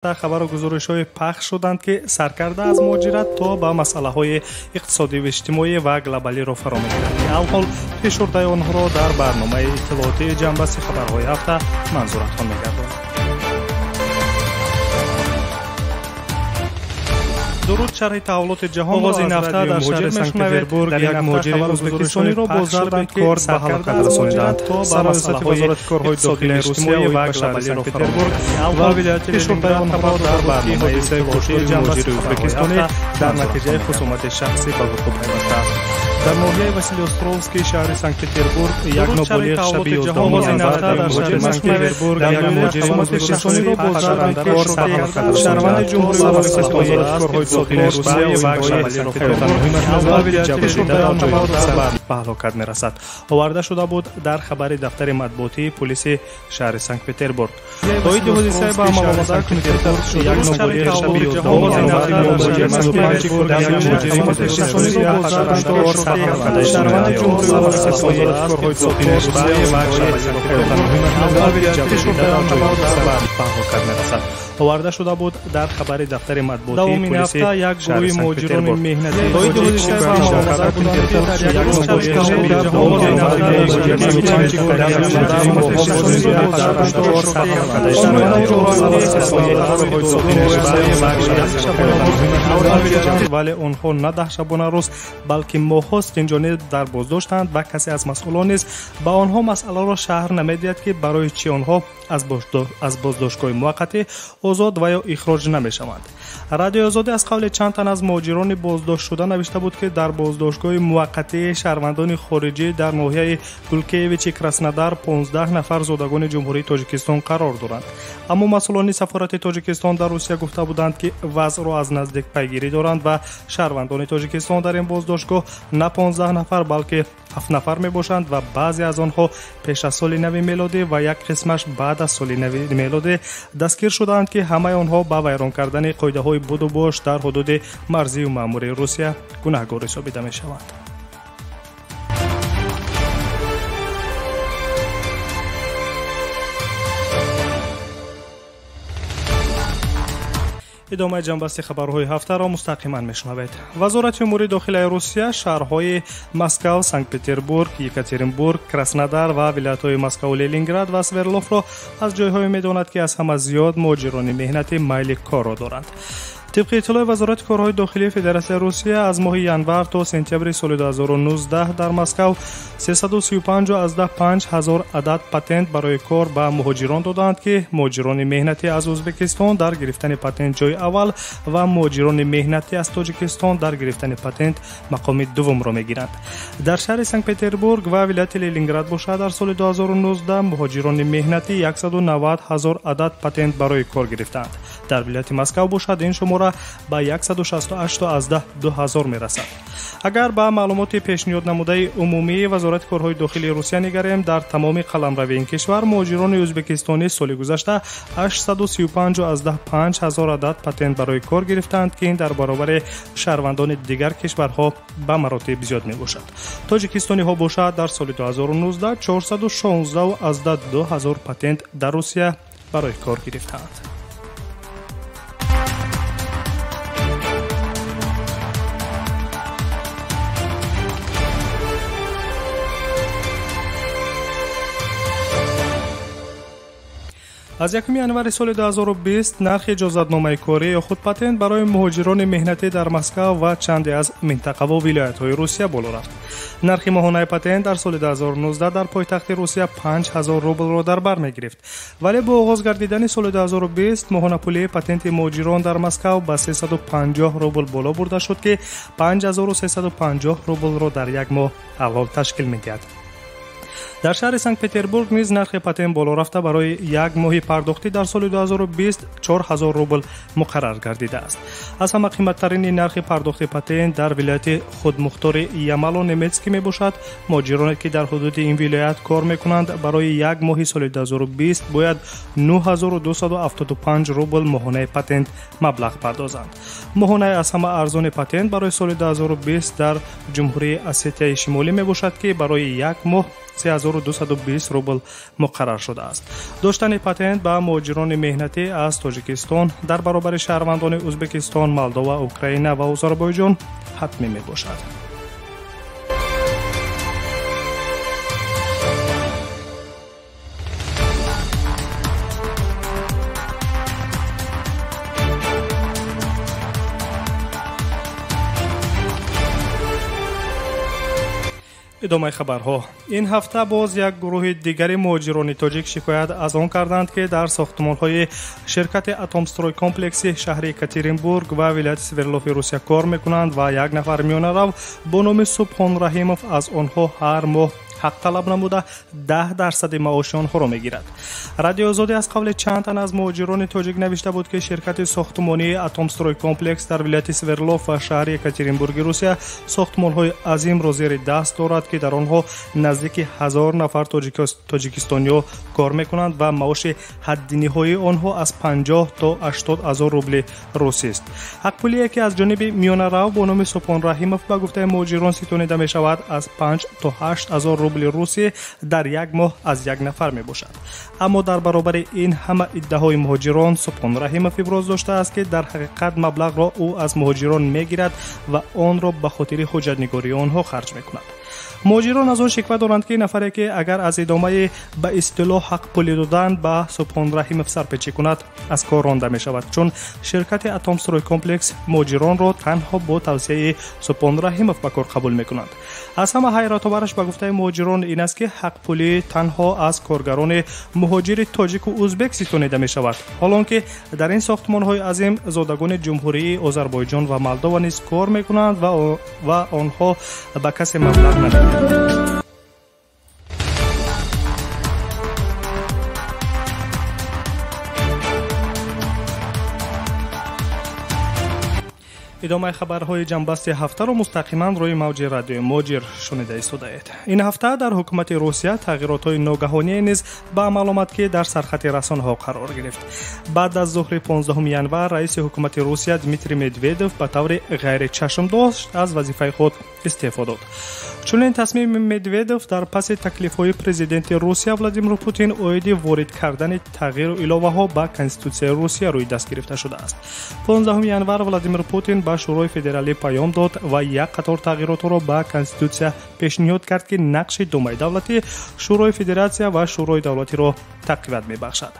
Хабару гузоришҳои пахш шуданд, ки саркарда аз муҳоҷират то ба масъалаҳои иқтисодиву иҷтимоӣ ва глобалиро фаро мегирад, ки алҳол пешурдаи онҳоро дар барномаи иттилоотии ҷамъбасти хабарҳои ҳафта манзуратон мегардонад. Дуруд, шарҳи таҳаввулоти ҷаҳон оғози ин ҳафта дар шаҳри Санкт-Петербург дар як муҳоҷири ӯзбекистониро бо зарби корд ба ҳалокат расониданд. Сарраёсати Вазорати корҳои дохилии Русия ва ба шаҳри Санкт-Петербург ва вилояти Ленинград хабар дод, ки ҳодисаи куштори муҳоҷири ӯзбекистонӣ дар натиҷаи хусумати шахсӣ ба вуқӯъ пайвастааст. Дар ноҳияи Василиостровский шаҳри Санкт-Петербург як ноболиғ шаби 11 январ дар шаҳри Санкт-Петербург як муҳоҷири ӯзбекистониро бо зарби корд ба ҳалокат расониданд. Сарраёсати Вазорати корҳои дохилии Русия ва шаҳри Санкт-Петербург ва вилояти Ленинград ба ҳалокат мерасад. Оварда шуда буд дар хабари дафтари матбуотии пулиси шаҳри Санкт-Петербург. Оиди ҳодисаи ба амал омада кумитаи як ноболиғ шаби 11 январ дар шаҳри Санкт-Петербург як муҳоҷири ӯзбекистониро бо зарби корд шаҳрванди Ҷумҳурии корҳои дохилии Русия ва шаҳри Санкт-Петербург ва вилояти Ленинград ба ҳалокат мерасад. Оварда шуда буд дар хабари дафтари матбуотии Давоми ин пулиси ҳафта як шаҳри гурӯҳи муҳоҷирони Санкт-Петербург. меҳнатии Оиди ҳодисаи ба амал омада як ноболиғ шаби 11 январ вале онҳо на 10 шабона рӯз, балки моҳҳост инҷониб дар боздоштанд ва касе аз масъулон низ ба онҳо масъаларо шаҳр намедиҳад, ки барои чӣ онҳо аз боздоштгоҳи муваққатӣ озод ва ё ихроҷ намешаванд. Радиои Озодӣ аз қавли чанд тан аз муҳоҷирони боздоштшуда навишта буд, ки дар боздоштгоҳи муваққатии шаҳрвандони хориҷӣ дар ноҳияи Гулкевичи Краснодар 15 нафар зодагони Ҷумҳурии Тоҷикистон қарор доранд. Аммо масъулони сафорати Тоҷикистон дар Русия гуфта буданд, ки вазъро аз наздик пайгирӣ доранд ва шаҳрвандони Тоҷикистон дар ин боздоштгоҳ на 15 нафар, балки 7 нафар мебошанд ва баъзе аз онҳо пеш аз соли нави мелодӣ ва як қисмаш баъд аз соли нави мелодӣ дастгир шудаанд, ки ҳамаи онҳо ба вайрон кардани қоидаҳои будубош дар ҳудуди марзию маъмурии Русия гунаҳгор ҳисобида мешаванд. Идомаи ҷамъбасти хабарҳои ҳафтаро мустақиман мешунавед. Вазорати умури дохилаи Русия шаҳрҳои Москав, Санкт-Петербург, Екатеринбург, Краснодар ва вилоятҳои Москаву Ленинград ва Свердловро аз ҷойҳое медонад, ки аз ҳама зиёд муҳоҷирони меҳнатӣ майли корро доранд. Тибқи иттилои Вазорати корҳои дохилии Федератсияи Русия, аз моҳи январ то сентябри соли 2019 дар Москав 335,5 ҳазор адад патент барои кор ба муҳоҷирон доданд, ки муҳоҷирони меҳнатӣ аз Ӯзбекистон дар гирифтани патент ҷои аввал ва муҳоҷирони меҳнатӣ аз Тоҷикистон дар гирифтани патент мақоми дуввумро мегиранд. Дар шаҳри Санкт-Петербург ва вилояти Ленинград бошад, дар соли 2019 муҳоҷирони меҳнатӣ 190 ҳазор адад патент барои кор гирифтаанд. Дар вилояти Москав бошад, ин шумора ба 168,2 ҳазор мерасад. Агар ба маълумоти пешниҳод намудаи умумии Вазорати корҳои дохилии Русия нигарем, дар тамоми қаламрави ин кишвар муҳоҷирони ӯзбекистонӣ соли гузашта 835,5 ҳазор адад патент барои кор гирифтаанд, ки ин дар баробари шаҳрвандони дигар кишварҳо ба маротиб зиёд мебошад. Тоҷикистониҳо бошад, дар соли 2019 416,2 ҳазор патент дар Русия барои кор гирифтаанд. Аз 1 январи соли 2020 нархи иҷозатномаи корӣ ё худ патент барои муҳоҷирони меҳнатӣ дар Москав ва чанде аз минтақаву вилоятҳои Русия боло рафт. Нархи моҳонаи патент дар соли 2019 дар пойтахти Русия 5000 рублро дар бар мегирифт. Вале бо оғоз гардидани соли 2020 моҳонапулии патенти муҳоҷирон дар Москав ба 350 рубл боло бурда шуд, ки 5350 рублро дар як моҳ аввал ташкил медиҳад. Дар шаҳри Санкт-Петербург низ нархи патент боло рафта барои як моҳи пардохтӣ дар соли 2020 4000 рубл муқаррар гардидааст. Аз ҳама қиматтарини нархи пардохти патент дар вилояти худмухтори Ямало-Немецкий мебошад. Муҳоҷироне, ки дар ҳудуди ин вилоят кор мекунанд, барои як моҳи соли 2020 бояд 9275 рубл моҳонаи патент маблағ пардозанд. Моҳонаи аз ҳама арзони патент барои соли 2020 дар Ҷумҳурии Осетияи Шимолӣ мебошад, ки барои як моҳ 3220 рубл муқаррар шудааст. Доштани патент ба муҳоҷирони меҳнатӣ аз Тоҷикистон дар баробари шаҳрвандони Ӯзбекистон, Молдова, Украина ва Озарбойҷон ҳатмӣ мебошад. Идомаи хабарҳо. Ин ҳафта боз як гурӯҳи дигари муҳоҷирони тоҷик шикоят аз он карданд, ки дар сохтмонҳои ширкати Атомстройкомплекси шаҳри Екатеринбург ва вилояти Свердлови Русия кор мекунанд ва як нафар миёнарав бо номи Субҳон Раҳимов аз онҳо ҳар моҳ ҳақ талаб намуда 10% маоши онҳоро мегирад. Радиоозодӣ аз қавли чанд тан аз муҳоҷирони тоҷик навишта буд, ки ширкати сохтмонии Атомстройкомплекс дар вилояти Свердлов ва шаҳри Екатеринбурги Русия сохтмонҳои азимро зери даст дорад, ки дар онҳо наздики 1000 нафар тоҷикистониҳо кор мекунанд ва маоши ҳадди ниҳоии онҳо аз 50 то 80 ҳазор рубли русист. Ҳақпулие, ки аз ҷониби миёнарав бо номи Субҳон Раҳимов ба гуфтаи муҳоҷирон ситонида мешавад, аз 5 то 8 ҳазор рубли русӣ дар як моҳ аз як нафар мебошад. Аммо дар баробари ин ҳама иддаҳои муҳоҷирон Субҳон Раҳимов иброз доштааст, ки дар ҳақиқат маблағро ӯ аз муҳоҷирон мегирад ва онро ба хотири ҳуҷҷатнигории онҳо харҷ мекунад. Муҳоҷирон аз он шиква доранд, ки нафаре, ки агар аз идомаи ба истилоҳ ҳақпулӣ додан ба Субҳон Раҳимов сарпечӣ кунад, аз кор ронда мешавад, чун ширкати Атомстройкомплекс муҳоҷиронро танҳо бо тавсияи Субҳон Раҳимов ба кор қабул мекунанд. Аз ҳама ҳайратовараш ба гуфтаи муҳоҷирон ин аст, ки ҳақпулӣ танҳо аз коргарони муҳоҷири тоҷику узбек ситонида мешавад, ҳолон ки дар ин сохтмонҳои азим зодагони ҷумҳурии Озарбойҷон ва Молдова низ кор мекунанд ва онҳо ба касе маблағ намедиҳанд. Идомаи хабарҳои ҷанбасти ҳафтаро мустақиман рӯи мавҷи радиои Муҳоҷир шунида истодаед. Ин ҳафта дар ҳукумати Русия тағйиротҳои ногаҳоние низ ба амал омад, ки дар сархати расонаҳо қарор гирифт. Баъд аз зуҳри 15 январ раиси ҳукумати Русия Дмитрий Медведев ба таври ғайричашмдошт аз вазифаи худ истеъфо дод. Чунин тасмими Медведев дар паси таклифҳои президенти Русия Владимир Путин оиди ворид кардани тағйиру иловаҳо ба Конститутсияи Русия рӯи даст гирифта шудааст. 15 январ Владимир Путин ба Шӯрои федералӣ паём дод ва як қатор тағйиротҳоро ба Конститутсия пешниҳод кард, ки нақши Думаи давлатӣ, Шӯрои федератсия ва Шӯрои давлатиро тақвият мебахшад.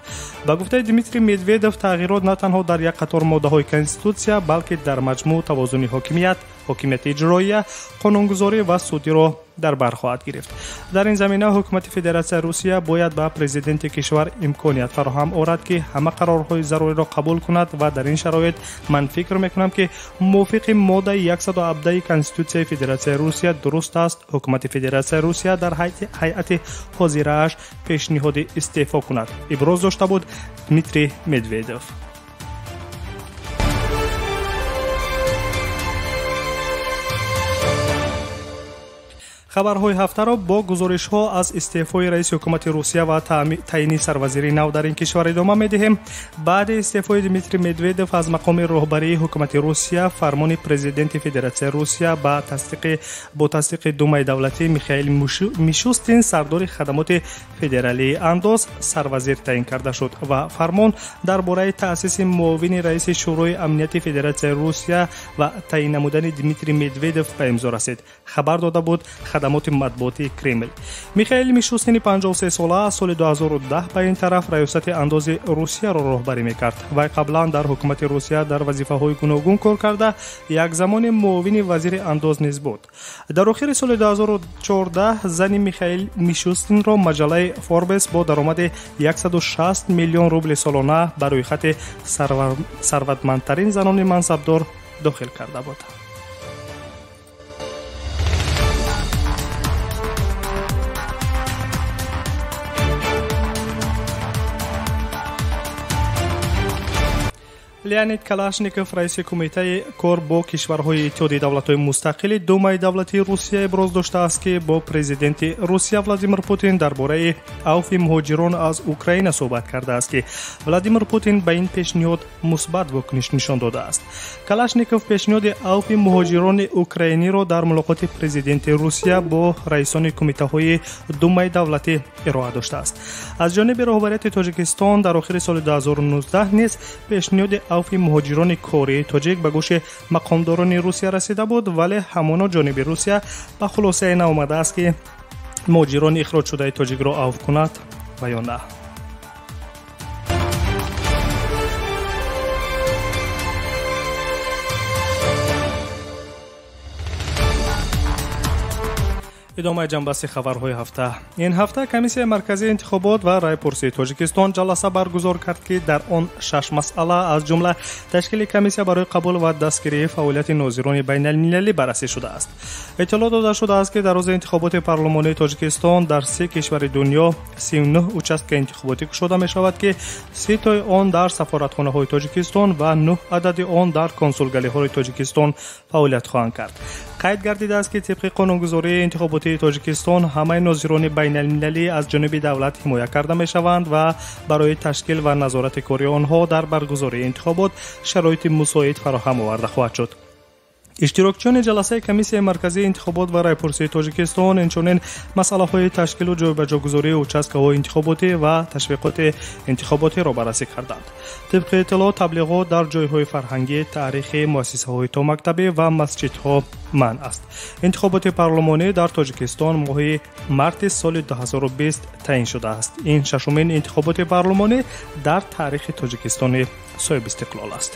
Ба гуфтаи Дмитрий Медведев, тағйирот на танҳо дар як қатор моддаҳои Конститутсия, балки дар маҷмӯъ тавозуни ҳокимият, ҳокимияти иҷроия, қонунгузорӣ ва судиро дар бар хоҳад гирифт. Дар ин замина ҳукумати Федератсияи Русия бояд ба президенти кишвар имконият фароҳам орад, ки ҳама қарорҳои заруриро қабул кунад ва дар ин шароит ман фикр мекунам, ки мувофиқи моддаи 117 Конститутсияи Федератсияи Русия дуруст аст ҳукумати Федератсияи Русия дар ҳайати ҳозирааш пешниҳоди истеъфо кунад, иброз дошта буд Дмитрий Медведев. Хабарҳои ҳафтаро бо гузоришҳо аз истеъфои раиси ҳукумати Русия ва таъйини сарвазири нав дар ин кишвар идома медиҳем. Баъди истеъфои Дмитрий Медведев аз мақоми роҳбарии ҳукумати Русия, фармони президенти Федератсияи Русия бо тасдиқи Думаи давлатӣ Михаил Мишустин, сардори хадамоти федералии андоз, сарвазир таъин карда шуд ва фармон дар бораи таъсиси муовини раиси Шӯрои амнияти Федератсияи Русия ва таъин намудани Дмитрий Медведев ба имзо расид, хабар дода буд хадамоти матбуотии Кремл. Михаил Мишустини 53 сола аз соли 2010 ба ин тараф раёсати андози Русияро роҳбарӣ мекард. Вай қаблан дар ҳукумати Русия дар вазифаҳои гуногун кор карда, як замоне муовини вазири андоз низ буд. Дар охири соли 2014 зани Михаил Мишустинро маҷаллаи Форбес бо даромади 160 миллион рубли солона ба рӯйхати сарватмандтарин занони мансабдор дохил карда буд. Леонид Калашников, раиси кумитаи кор бо кишварҳои Иттиҳоди давлатҳои мустақили Думаи давлатии Русия, иброз доштааст, ки бо президенти Русия Владимир Путин дар бораи авфи муҳоҷирон аз Украина суҳбат кардааст, ки Владимир Путин ба ин пешниҳод мусбат вокуниш нишон додааст. Калашников пешниҳоди авфи муҳоҷирони украиниро дар мулоқоти президенти Русия бо раисони кумитаҳои Думаи давлатӣ ироа доштааст. Аз ҷониби роҳбарияти Тоҷикистон дар охири соли 2019 низ пешниҳоди авфи муҳоҷирони кории тоҷик ба гӯши мақомдорони Русия расида буд, вале ҳамоно ҷониби Русия ба хулосае наомадааст, ки муҳоҷирони ихроҷшудаи тоҷикро авф кунад ва ё на. Идомаи ҷанбасти хабарҳои ҳафта. Ин ҳафта Комиссияи марказии интихобот ва райпурсии Тоҷикистон ҷаласа баргузор кард, ки дар он шаш масъала, аз ҷумла ташкили комиссия барои қабул ва дастгирии фаъолияти нозирони байналмилалӣ баррасӣ шудааст. Иттилоъ дода шудааст, ки дар рӯзи интихоботи парлумонии Тоҷикистон дар се кишвари дунё 39 участка интихоботӣ кушода мешавад, ки 30тои он дар сафоратхонаҳои Тоҷикистон ва 9 адади он дар консулгалиҳои Тоҷикистон фаъолият хоҳанд кард. Қайд гардидааст, ки тибқи қонунгузории интихоботии Тоҷикистон ҳамаи нозирони байналмилалӣ аз ҷониби давлат ҳимоя карда мешаванд ва барои ташкил ва назорати кори онҳо дар баргузории интихобот шароити мусоид фароҳам оварда хоҳад шуд. Иштирокчиёни ҷаласаи Комиссияи марказии интихобот ва райпурсии Тоҷикистон инчунин масъалаҳои ташкилу ҷойбаҷогузории участкаҳои интихоботӣ ва ташвиқоти интихоботиро баррасӣ карданд. Тибқи иттилоъ, таблиғот дар ҷойҳои фарҳангӣ, таърихӣ, муассисаҳои томактабӣ ва масҷидҳо манъ аст. Интихоботи парлумонӣ дар Тоҷикистон моҳи марти соли 2020 таъин шудааст. Ин шашумин интихоботи парлумонӣ дар таърихи Тоҷикистони соҳибистиқлол аст.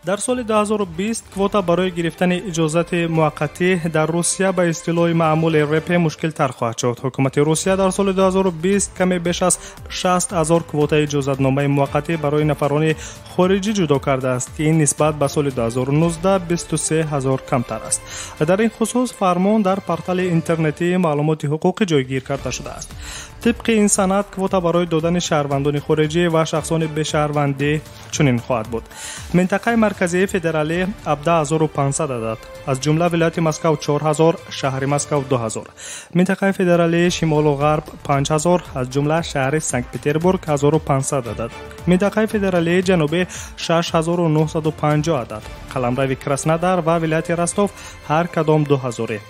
Дар соли 2020 квота барои гирифтани иҷозати муваққатӣ дар Русия ба истилоҳи маъмули РП мушкилтар хоҳад шуд. Ҳукумати Русия дар соли 2020 каме беш аз 60 ҳазор квотаи иҷозатномаи муваққатӣ барои нафарони хориҷӣ ҷудо кардааст, ки ин нисбат ба соли 2019 23 ҳазор камтар аст. Дар ин хусус фармон дар портали интернетии маълумоти ҳуқуқӣ ҷойгир карда шудааст. Тибқи ин санад, квота барои додани шаҳрвандони хориҷӣ ва шахсони бешаҳрвандӣ чунин хоҳад буд. Минтақаи марказии федералӣ 17500 адад, аз ҷумла вилояти Москав 4000, шаҳри Москав 2000. Минтақаи федералии шимолу ғарб 5000, аз ҷумла шаҳри Санкт-Петербург 1500 адад. Минтақаи федералии ҷанубӣ 6950 адад, қаламрави Краснодар ва вилояти Ростов ҳар кадом 2000.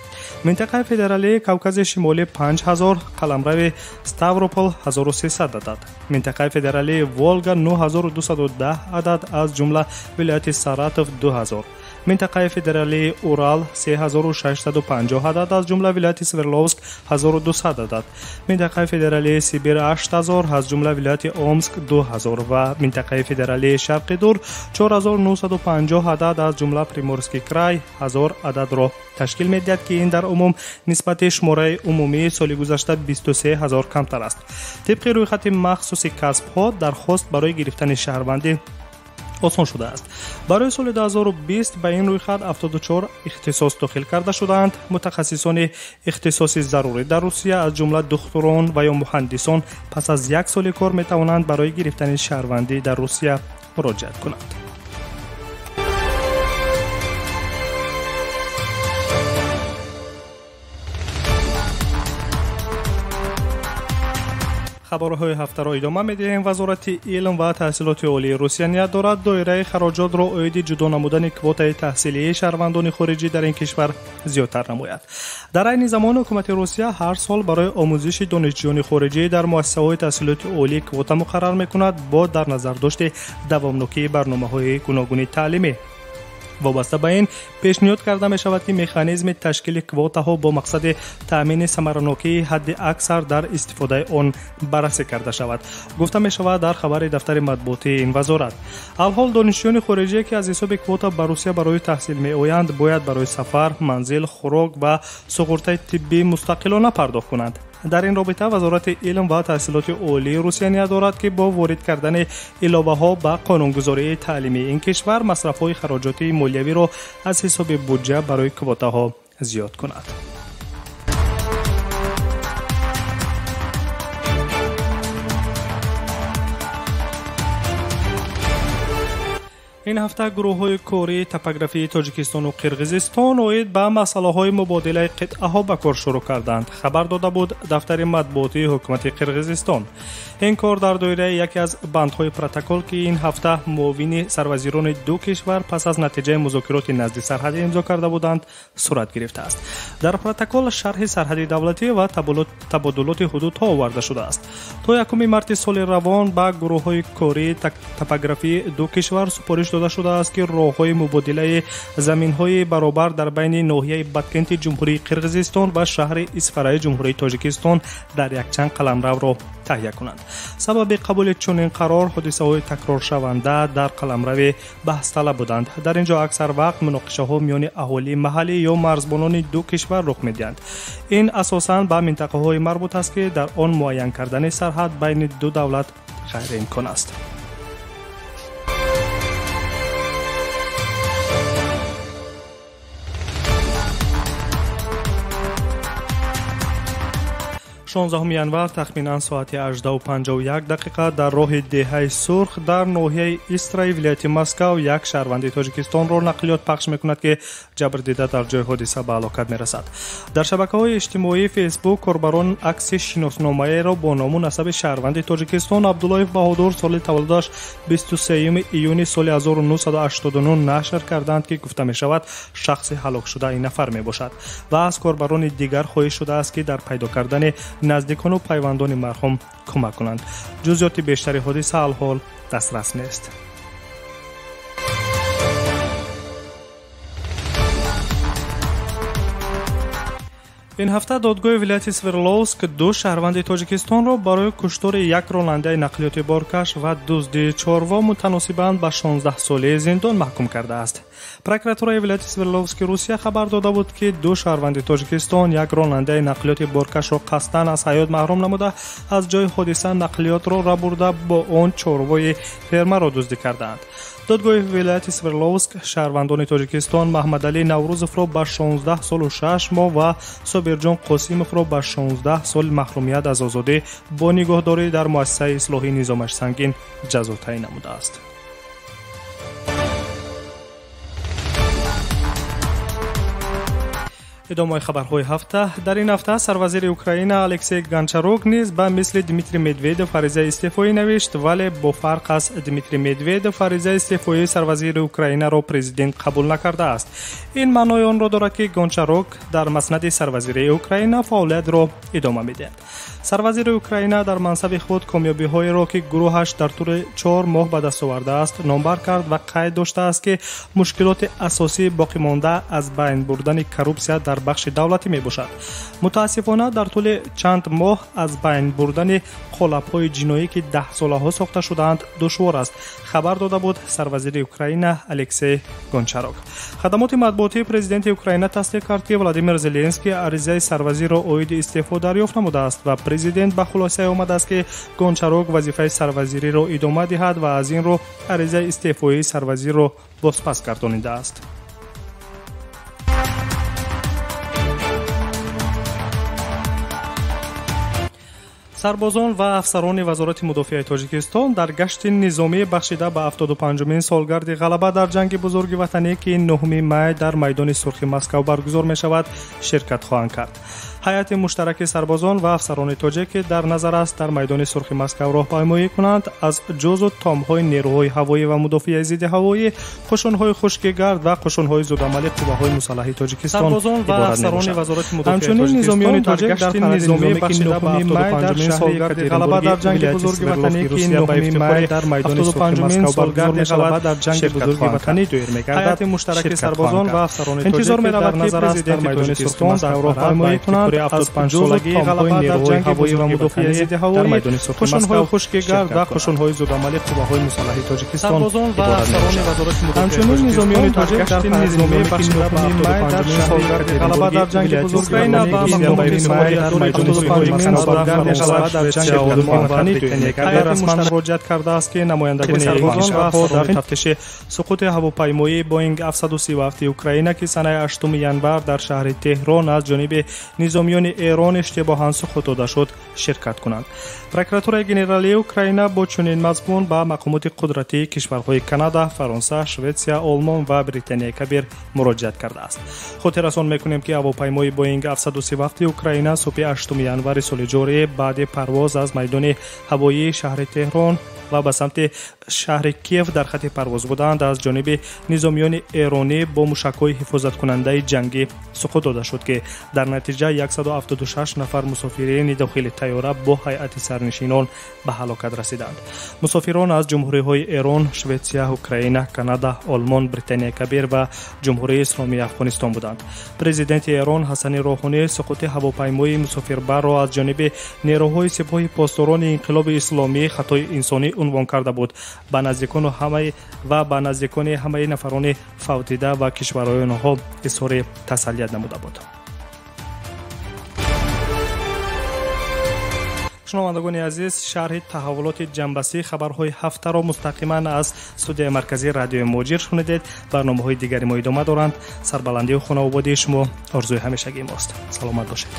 Минтақаи федералии Кавкази шимолӣ 5000, қаламрави Ставропол 1300 адад. Минтақаи федералии Волга 9210 адад, аз ҷумла вилояти Саратов 2000. Минтақаи федералии Урал 3650 адад, аз ҷумла вилояти Свердловск 1200 адад. Минтақаи федералии Сибир 8000, аз ҷумла вилояти Омск 2000 ва минтақаи федералии Шарқи Дур 4950 адад, аз ҷумла Приморский край 1000 ададро ташкил медиҳад, ки ин дар умум нисбати шумораи умумии соли гузашта 23 ҳазор камтар аст. Тибқи рӯйхати махсуси касбҳо, дархост барои гирифтани шаҳрвандӣ осон шудааст. Барои соли 2020 ба ин рӯйхат 74 ихтисос дохил карда шудаанд. Мутахассисони ихтисоси зарурӣ дар Русия, аз ҷумла духтурон ва ё муҳандисон, пас аз як соли кор метавонанд барои гирифтани шаҳрвандӣ дар Русия муроҷиат кунанд. Хабарҳои ҳафтаро идома медиҳем. Вазорати илм ва таҳсилоти олии Русия ният дорад доираи хароҷотро оиди ҷудо намудани квотаи таҳсилии шаҳрвандони хориҷӣ дар ин кишвар зиёдтар намояд. Дар айни замон ҳукумати Русия ҳар сол барои омӯзиши донишҷӯёни хориҷӣ дар муассисаҳои таҳсилоти олӣ квота муқаррар мекунад бо дар назардошти давомнокии барномаҳои гуногуни таълимӣ. Вобаста ба ин пешниҳод карда мешавад, ки механизми ташкили квотаҳо бо мақсади таъмини самаранокии ҳадди аксар дар истифодаи он баррасӣ карда шавад, гуфта мешавад дар хабари дафтари матбуотии ин вазорат. Алҳол донишҷӯёни хориҷие, ки аз ҳисоби квота ба Русия барои таҳсил меоянд, бояд барои сафар, манзил, хӯрок ва суғуртаи тиббӣ мустақилона пардохт кунанд. Дар ин робита Вазорати илм ва таҳсилоти олии Русия ният дорад, ки бо ворид кардани иловаҳо ба қонунгузории таълимии ин кишвар масрафҳои хароҷотии молиявиро аз ҳисоби буҷа барои квотаҳо зиёд кунад. Ин ҳафта гурӯҳҳои кории топографии Тоҷикистону Қирғизистон оид ба масъалаҳои мубодилаи қитъаҳо ба кор шурӯъ карданд, хабар дода буд дафтари матбуотии ҳукумати Қирғизистон. Ин кор дар доираи яке аз бандҳои протокол, ки ин ҳафта муовини сарвазирони ду кишвар пас аз натиҷаи музокироти назди сарҳадӣ имзо карда буданд, сурат гирифтааст. Дар протокол шарҳи сарҳади давлатӣ ва табодулоти ҳудудҳо оварда шудааст. То 1 марти соли равон ба гурӯҳҳои кории топографии ду кишвар супориш дода шудааст, ки роҳҳои мубодилаи заминҳои баробар дар байни ноҳияи Баткенти Ҷумҳурии Қирғизистон ва шаҳри Исфараи Ҷумҳурии Тоҷикистон дар якчанд қаламравро таҳия кунанд. Сабаби қабули чунин қарор ҳодисаҳои такроршаванда дар қаламрави баҳсталаб буданд. Дар ин ҷо аксар вақт муноқишаҳо миёни аҳолии маҳаллӣ ё марзбонони ду кишвар рух медиҳанд. Ин асосан ба минтақаҳое марбут аст, ки дар он муайян кардани сарҳад байни ду давлат ғайриимкон аст. 16 январ тахминан соати 18:51 дар роҳи деҳаи Сурх дар ноҳияи Истраи вилояти Москав як шаҳрванди Тоҷикистонро нақлиёт пахш мекунад, ки ҷабрдида дар ҷои ҳодиса ба ҳалокат мерасад. Дар шабакаҳои иҷтимоии Фейсбук корбарон акси шиносномаеро бо ному насаби шаҳрванди Тоҷикистон Абдуллоев Баҳодур соли таваллудаш 23 июни соли 1989 нашр карданд, ки гуфта мешавад шахси ҳалокшуда ин нафар мебошад ва аз корбарони дигар хоҳиш шудааст, ки дар пайдо кардани наздикону пайвандони марҳум кӯмак кунанд. Ҷузъиёти бештари ҳодиса алҳол дастрас нест. Ин ҳафта додгоҳи вилояти Свердловск ду шаҳрванди Тоҷикистонро барои куштори як ронандаи нақлиёти боркаш ва дуздии чорво мутаносибан ба 16 солаи зиндон маҳкум кардааст. Прокуратураи вилояти Свердловски Русия хабар дода буд, ки ду шаҳрванди Тоҷикистон як ронандаи нақлиёти боркашро қасдан аз ҳаёт маҳрум намуда, аз ҷои ҳодиса нақлиётро рабурда бо он чорвои фермаро дуздӣ кардаанд. Додгоҳи вилояти Свердловск шаҳрвандони Тоҷикистон Маҳмадалӣ Наврӯзовро ба 16 солу 6 моҳ ва Собирҷон Қосимовро ба 16 сол маҳрумият аз озодӣ бо нигоҳдорӣ дар муассисаи ислоҳии низомаш сангин ҷазо таъин намудааст. Идомаи хабарҳои ҳафта. Дар ин ҳафта сарвазири Украина Алексей Гончарук низ ба мисли Дмитрий Медведев аризаи истеъфоӣ навишт, вале бо фарқ аз Дмитрий Медведев аризаи истеъфоии сарвазири Украинаро президент қабул накардааст. Ин маънои онро дорад, ки Гончарук дар маснади сарвазирии Украина фаъолиятро идома медиҳад. Сарвазири Украина дар мансаби худ комёбиҳоеро, ки гурӯҳаш дар тӯли 4 моҳ ба даст овардааст, номбар кард ва қайд доштааст, ки мушкилоти асосии боқимонда аз байн бурдани коррупсия дар бахши давлатӣ мебошад. Мутаассифона, дар тӯли чанд моҳ аз байн бурдани қолабҳои ҷиноӣ, ки даҳсолаҳо сохта шудаанд, душвор аст, хабар дода буд сарвазири Украина Алексей Гончарок. Хадамоти матбуотии президенти Украина тасдиқ кард, ки Владимир Зеленский аризаи сарвазирро оиди истеъфо дарёфт намудааст ва президент ба хулосае омадааст, ки Гончарок вазифаи сарвазириро идома диҳад ва аз ин рӯ аризаи истеъфоии сарвазирро бозпас гардонидааст. Сарбозон ва афсарони Вазорати мудофиаи Тоҷикистон дар гашти низомӣ бахшида ба 75-умин солгарди ғалаба дар ҷанги бузурги ватанӣ, ки 9 май дар майдони Сурхи Москав баргузор мешавад, ширкат хоҳанд кард. Ҳайати муштараки сарбозон ва афсарони тоҷик, ки дар назар аст дар майдони Сурхи Москав роҳпаймоӣ кунанд, аз ҷузу томҳои нерӯҳои ҳавоӣ ва мудофиаи зидди ҳавоӣ, қушунҳои хушкигард ва қушунҳои зудамали қувваҳои мусаллаҳи Тоҷикистон иборат мебошад. Ҳамчунин низомиёни тоҷик дар низомӣ бахшида ба 75-умин солгарди ғалаба дар ҷанги бузурги ватанӣ, ки 9 май дар майдони Сурхи Москав баргузор мешавад, ширкат хоҳанд кард. Ҳайати муштараки сарбозон ва афсарони тоҷик, ки дар назар аст дар майдони Сурхи Москав роҳпаймоӣ кунанд, аз ҷузу томҳои нерӯҳои ҳавоӣ ва мудофиаи зидди ҳавоӣ, қушунҳои хушкигард ва қушунҳои зудамали қувваҳои мусаллаҳи Тоҷикистон иборат мебошад. Ҳамчунин низомиёни тоҷик дар низомӣ бахшида ба 75-умин солгарди ғалаба дар ҷанги бузурги ватанӣ, ки 9 май дар майдони Сурхи Москав баргузор мешавад, ширкат хоҳанд кард. Расман муроҷиат кардааст, ки намояндагони кишварҳо дар тафтиши суқути ҳавопаймоии Боинг 737 Украина, ки санаи 8 январ дар шаҳри Теҳрон аз ҷониби низомиёни Эрон иштибоҳан суқут дода шуд ширкат кунанд. Прокуратураи генералии Украина бо чунин мазмун ба мақомоти қудратии кишварҳои Канада, Фаронса, Шветсия, Олмон ва Британияи Кабир муроҷиат кардааст. Хотиррасон мекунем, ки ҳавопаймои Боинг 737 Украина субҳи 8 январи соли ҷорӣ баъди парвоз аз майдони ҳавоии шаҳри Теҳрон ва ба самти шаҳри Киев дар хати парвоз буданд, аз ҷониби низомиёни эронӣ бо мушакҳои ҳифозаткунандаи ҷангӣ суқут дода шуд, ки дар натиҷа 176 нафар мусофирини дохили тайёра бо ҳайати сарнишинон ба ҳалокат расиданд. Мусофирон аз ҷумҳуриҳои Эрон, Шветсия, Украина, Канада, Олмон, Британияи Кабир ва Ҷумҳурии Исломии Афғонистон буданд. Президенти Эрон Ҳасани Роҳонӣ суқути ҳавопаймои мусофирбарро аз ҷониби нерӯҳои Сипоҳи Посдорони Инқилоби Исломӣ хатои инсонӣ унвон карда буд. Ба наздикону ҳамаи ва ба наздикони ҳамаи нафарони фавтида ва кишварҳои онҳо изҳори тасаллият намуда буд. Шунавандагони азиз, шарҳи таҳаввулоти ҷанбасии хабарҳои ҳафтаро мустақиман аз студияи марказии радиои Муҳоҷир шунидед. Барномаҳои дигари мо идома доранд. Сарбаландию хонаободии шумо орзуи ҳамешагии мост. Саломат бошед.